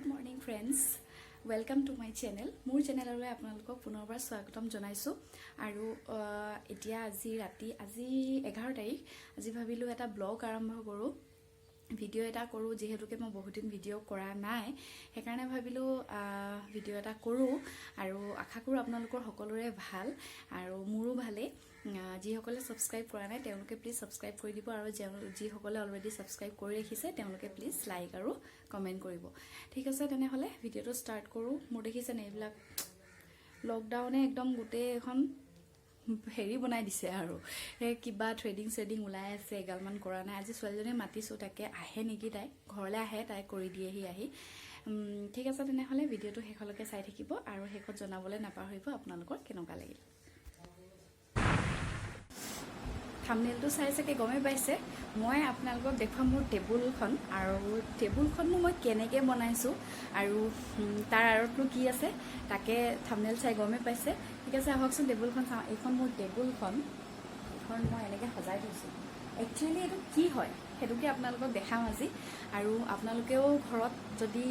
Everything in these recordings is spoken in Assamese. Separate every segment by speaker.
Speaker 1: Good morning, friends, welcome to my channel. মোৰ চেনেললৈ আপোনালোকক পুনৰবাৰ স্বাগতম জনাইছোঁ। আৰু এতিয়া আজি ৰাতি, আজি 11 তাৰিখ। আজি ভাবিলোঁ এটা ব্লগ আৰম্ভ কৰোঁ, ভিডিঅ' এটা কৰোঁ। যিহেতুকে মই বহুত দিন ভিডিঅ' কৰা নাই, সেইকাৰণে ভাবিলোঁ ভিডিঅ' এটা কৰোঁ। আৰু আশা কৰোঁ আপোনালোকৰ সকলোৰে ভাল আৰু মোৰো ভালেই। যিসকলে ছাবস্ক্ৰাইব কৰা নাই, তেওঁলোকে প্লিজ ছাবস্ক্ৰাইব কৰি দিব আৰু যিসকলে অলৰেডি ছাবস্ক্ৰাইব কৰি ৰাখিছে, তেওঁলোকে প্লিজ লাইক আৰু কমেণ্ট কৰিব। ঠিক আছে, তেনেহ'লে ভিডিঅ'টো ষ্টাৰ্ট কৰোঁ। মোৰ দেখিছেনে, এইবিলাক লকডাউনে একদম গোটেই এখন হেৰি বনাই দিছে আৰু সেই কিবা থ্ৰেডিং চেডিং ওলাই আছে, এগালমান কৰা নাই। আজি ছোৱালীজনী মাতিছোঁ, তাকে আহে নেকি। তাই ঘৰলৈ আহে, তাই কৰি দিয়েহি আহি। ঠিক আছে, তেনেহ'লে ভিডিঅ'টো শেষলৈকে চাই থাকিব আৰু শেষত জনাবলৈ নাপাহৰিব আপোনালোকৰ কেনেকুৱা লাগিল। থামনেলটো চাই চাগে গমেই পাইছে, মই আপোনালোকক দেখুৱাম মোৰ টেবুলখন আৰু টেবুলখননো মই কেনেকৈ বনাইছোঁ আৰু তাৰ আঁৰতনো কি আছে, তাকে থামনেল চাই গমেই পাইছে। ঠিক আছে, আহকচোন টেবুলখন চাওঁ। এইখন মোৰ টেবুলখন। এইখন মই এনেকৈ সজাই থৈছোঁ। একচুৱেলি এইটো কি হয়, সেইটোকে আপোনালোকক দেখাম আজি। আৰু আপোনালোকেও ঘৰত যদি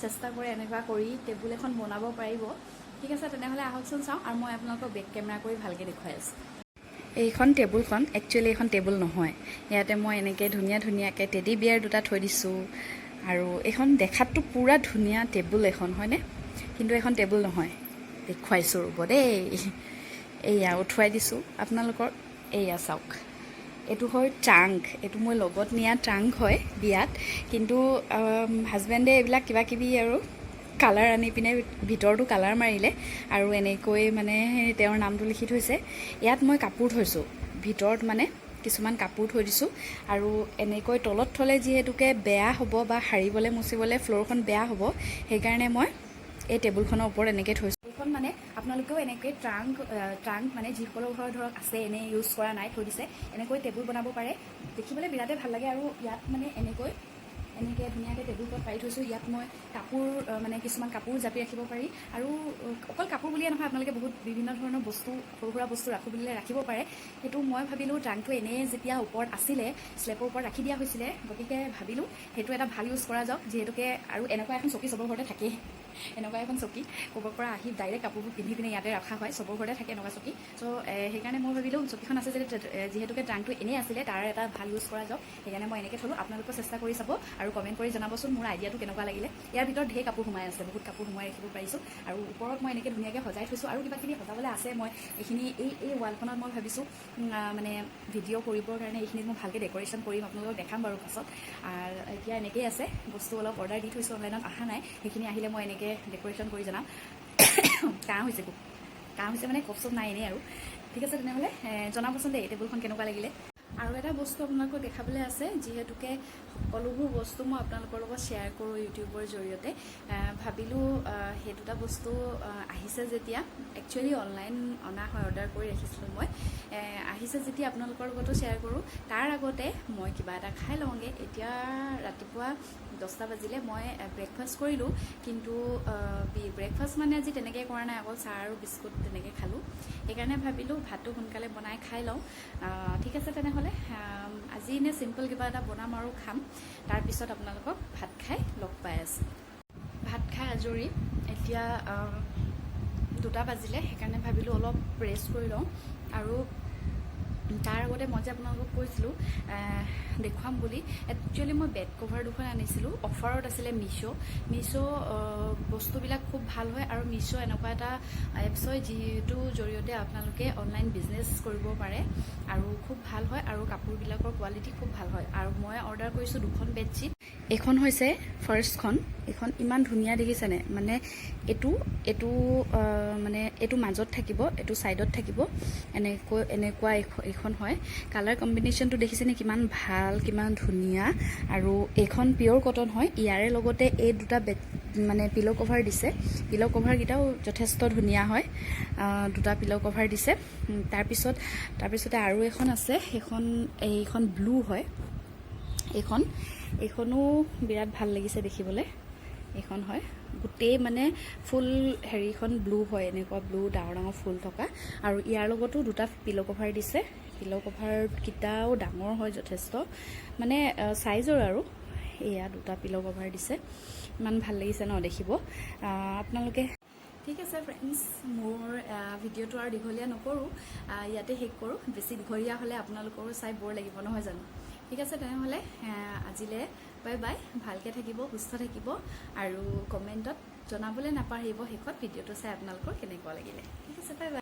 Speaker 1: চেষ্টা কৰে, এনেকুৱা কৰি টেবুল এখন বনাব পাৰিব। ঠিক আছে, তেনেহ'লে আহকচোন চাওঁ আৰু মই আপোনালোকক বেক কেমেৰা কৰি ভালকৈ দেখুৱাই আছোঁ। এইখন টেবুলখন একচুৱেলি এইখন টেবুল নহয়। ইয়াতে মই এনেকৈ ধুনীয়া ধুনীয়াকৈ টেডি বিয়াৰ দুটা থৈ দিছোঁ। আৰু এইখন দেখাততো পূৰা ধুনীয়া টেবুল এখন, হয়নে? কিন্তু এইখন টেবুল নহয়। দেখুৱাইছোঁ, ৰ'ব দেই। এইয়া উঠুৱাই দিছোঁ আপোনালোকৰ। এইয়া চাওক, এইটো হয় ট্ৰাংক। এইটো মই লগত নিয়া ট্ৰাংক হয় বিয়াত। কিন্তু হাজবেণ্ডে এইবিলাক কিবা কিবি আৰু কালাৰ আনি পিনে ভিতৰটো কালাৰ মাৰিলে আৰু এনেকৈ মানে তেওঁৰ নামটো লিখি থৈছে। ইয়াত মই কাপোৰ থৈছোঁ, ভিতৰত মানে কিছুমান কাপোৰ থৈ দিছোঁ। আৰু এনেকৈ তলত থ'লে যিহেতুকে বেয়া হ'ব বা সাৰিবলৈ মুচিবলৈ ফ্ল'ৰখন বেয়া হ'ব, সেইকাৰণে মই এই টেবুলখনৰ ওপৰত এনেকৈ থৈছোঁ। এইখন মানে আপোনালোকেও এনেকৈ ট্ৰাংক মানে যিসকলৰ ঘৰত ধৰক আছে, এনেই ইউজ কৰা নাই, থৈ দিছে, এনেকৈ টেবুল বনাব পাৰে। দেখিবলৈ বিৰাটেই ভাল লাগে। আৰু ইয়াত মানে এনেকৈ ধুনীয়াকৈ টেবুল ক্লথ পাৰি থৈছোঁ। ইয়াত মই কাপোৰ মানে কিছুমান কাপোৰ জাপি ৰাখিব পাৰি। আৰু অকল কাপোৰ বুলিয়ে নহয়, আপোনালোকে বহুত বিভিন্ন ধৰণৰ বস্তু, সৰু সুৰা বস্তু ৰাখোঁ বুলিলে ৰাখিব পাৰে। সেইটো মই ভাবিলোঁ, ট্ৰাংকটো এনেই যেতিয়া ওপৰত আছিলে, শ্লেপৰ ওপৰত ৰাখি দিয়া হৈছিলে, গতিকে ভাবিলোঁ সেইটো এটা ভাল ইউজ কৰা যাওক। যিহেতুকে আৰু এনেকুৱা এখন চকী চবৰ ঘৰতে থাকেই। এনেকুৱা এখন চকী ক'ৰবাৰ পৰা আহি ডাইৰেক্ট কাপোৰবোৰ পিন্ধি পিনে ইয়াতে ৰখা হয়। চবৰ ঘৰতে থাকে এনেকুৱা চকী। চ' সেইকাৰণে মই ভাবিলোঁ চকীখন আছে যেতিয়া, যিহেতুকে ট্ৰাংকটো এনেই আছিলে, তাৰ এটা ভাল ইউজ কৰা যাওক। সেইকাৰণে মই এনেকৈ থ'লোঁ। আপোনালোকেও চেষ্টা কৰি চাব আৰু কমেণ্ট কৰি জনাবচোন মোৰ আইডিয়াটো কেনেকুৱা লাগিলে। ইয়াৰ ভিতৰত ঢেৰ কাপোৰ সোমাই আছে, বহুত কাপোৰ সোমাই ৰাখিব পাৰিছোঁ। আৰু ওপৰত মই এনেকৈ ধুনীয়াকৈ সজাই থৈছোঁ আৰু কিবা কিবি সজাবলৈ আছে। মই এইখিনি এই ৱালখনত মই ভাবিছোঁ মানে ভিডিঅ' কৰিবৰ কাৰণে এইখিনিত মই ভালকৈ ডেক'ৰেশ্যন কৰিম। আপোনালোকক দেখাম বাৰু পাছত। আৰু এতিয়া এনেকেই আছে। বস্তু অলপ অৰ্ডাৰ দি থৈছোঁ অনলাইনত, অহা নাই। সেইখিনি আহিলে মই এনেকৈ ডেক'ৰেশ্যন কৰি জনাম। কাহ হৈছে, খুব কাহ হৈছে, মানে কফ চফ নাই, এনেই আৰু। ঠিক আছে, তেনেহ'লে জনাবচোন দেই টেবুলখন কেনেকুৱা লাগিলে। আৰু এটা বস্তু আপোনালোকক দেখাবলৈ আছে। যিহেতুকে সকলোবোৰ বস্তু মই আপোনালোকৰ লগত শ্বেয়াৰ কৰোঁ ইউটিউবৰ জৰিয়তে, ভাবিলোঁ সেই দুটা বস্তু আহিছে যেতিয়া, একচুৱেলি অনলাইন অনা হয়, অৰ্ডাৰ কৰি ৰাখিছিলোঁ মই, আহিছে যেতিয়া আপোনালোকৰ লগতো শ্বেয়াৰ কৰোঁ। তাৰ আগতে মই কিবা এটা খাই লওঁগৈ। এতিয়া ৰাতিপুৱা 10টা বাজিলে। মই ব্ৰেকফাষ্ট কৰিলোঁ, কিন্তু ব্ৰেকফাষ্ট মানে আজি তেনেকৈ কৰা নাই, অকল চাহ আৰু বিস্কুট তেনেকৈ খালোঁ। সেইকাৰণে ভাবিলোঁ ভাতটো সোনকালে বনাই খাই লওঁ। ঠিক আছে, তেনেহ'লে আজি এনেই চিম্পল কিবা এটা বনাম আৰু খাম। তাৰপিছত আপোনালোকক ভাত খাই লগ পাই আছোঁ। ভাত খাই আজৰি। এতিয়া 2টা বাজিলে, সেইকাৰণে ভাবিলোঁ অলপ ৰেষ্ট কৰি লওঁ। আৰু তাৰ আগতে মই যে আপোনালোকক কৈছিলোঁ দেখুৱাম বুলি, একচুৱেলি মই বেড কভাৰ দুখন আনিছিলোঁ। অফাৰত আছিলে মিছ'। মিছ' বস্তুবিলাক খুব ভাল হয় আৰু মিছ' এনেকুৱা এটা এপছ হয়, যিটো জৰিয়তে আপোনালোকে অনলাইন বিজনেছ কৰিব পাৰে আৰু খুব ভাল হয় আৰু কাপোৰবিলাকৰ কোৱালিটি খুব ভাল হয়। আৰু মই অৰ্ডাৰ কৰিছোঁ দুখন বেডশ্বীট। এইখন হৈছে ফাৰ্ষ্টখন। এইখন ইমান ধুনীয়া দেখিছেনে? মানে এইটো মানে এইটো মাজত থাকিব, এইটো ছাইডত থাকিব, এনেকৈ এনেকুৱা এইখন হয়। কালাৰ কম্বিনেশ্যনটো দেখিছেনে, কিমান ভাল, কিমান ধুনীয়া! আৰু এইখন পিয়'ৰ কটন হয়। ইয়াৰে লগতে এই দুটা বেড মানে পিল' কভাৰ দিছে। পিল' কভাৰকেইটাও যথেষ্ট ধুনীয়া হয়। দুটা পিল' কভাৰ দিছে। তাৰপিছতে আৰু এখন আছে। সেইখন এইখন ব্লু হয়। এইখনো বিৰাট ভাল লাগিছে দেখিবলৈ। এইখন হয় গোটেই মানে ফুল হেৰিখন ব্লু হয়, এনেকুৱা ব্লু ডাঙৰ ডাঙৰ ফুল থকা। আৰু ইয়াৰ লগতো দুটা পিল' কভাৰ দিছে। পিল' কভাৰকেইটাও ডাঙৰ হয় যথেষ্ট, মানে চাইজৰ। আৰু এয়া দুটা পিল' কভাৰ দিছে। ইমান ভাল লাগিছে ন দেখিব আপোনালোকে। ঠিক আছে ফ্ৰেণ্ডছ, মোৰ ভিডিঅ'টো আৰু দীঘলীয়া নকৰোঁ, ইয়াতে শেষ কৰোঁ। বেছি দীঘলীয়া হ'লে আপোনালোকৰো চাই বৰ লাগিব, নহয় জানো? ঠিক আছে তেনেহ'লে, আজিলৈ বাই বাই। ভালকৈ থাকিব, সুস্থ থাকিব আৰু কমেণ্টত জনাবলৈ নাপাহৰিব শেষত ভিডিঅ'টো চাই আপোনালোকৰ কেনেকুৱা লাগিলে। ঠিক আছে, বাই বাই।